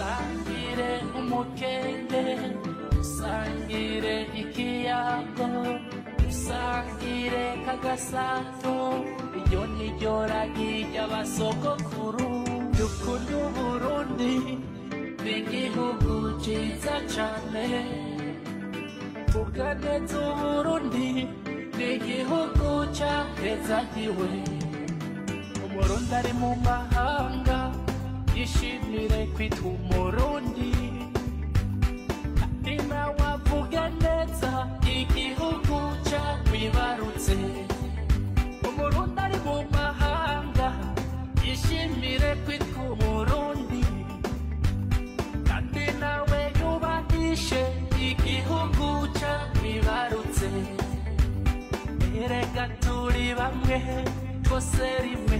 Dusangire umukenge, dusangire ikiyago, dusangire kagasato, iryo ni ryo ragi ry'abasogokuru. Dukunde Uburundi, ni igihugu ciza cane. Vuga neza Uburundi, ni igihugu cahezagiwe. Umurundi ari mu mahanga yishimire kwitwa Umurundi, kandi nawe avuge neza igihugu cakwibarutse. Umurundi ari mu mahanga yishimire kwitwa Umurundi, kandi nawe yubahishe igihugu cakwibarutse. Erega turi bamwe, twose rimwe.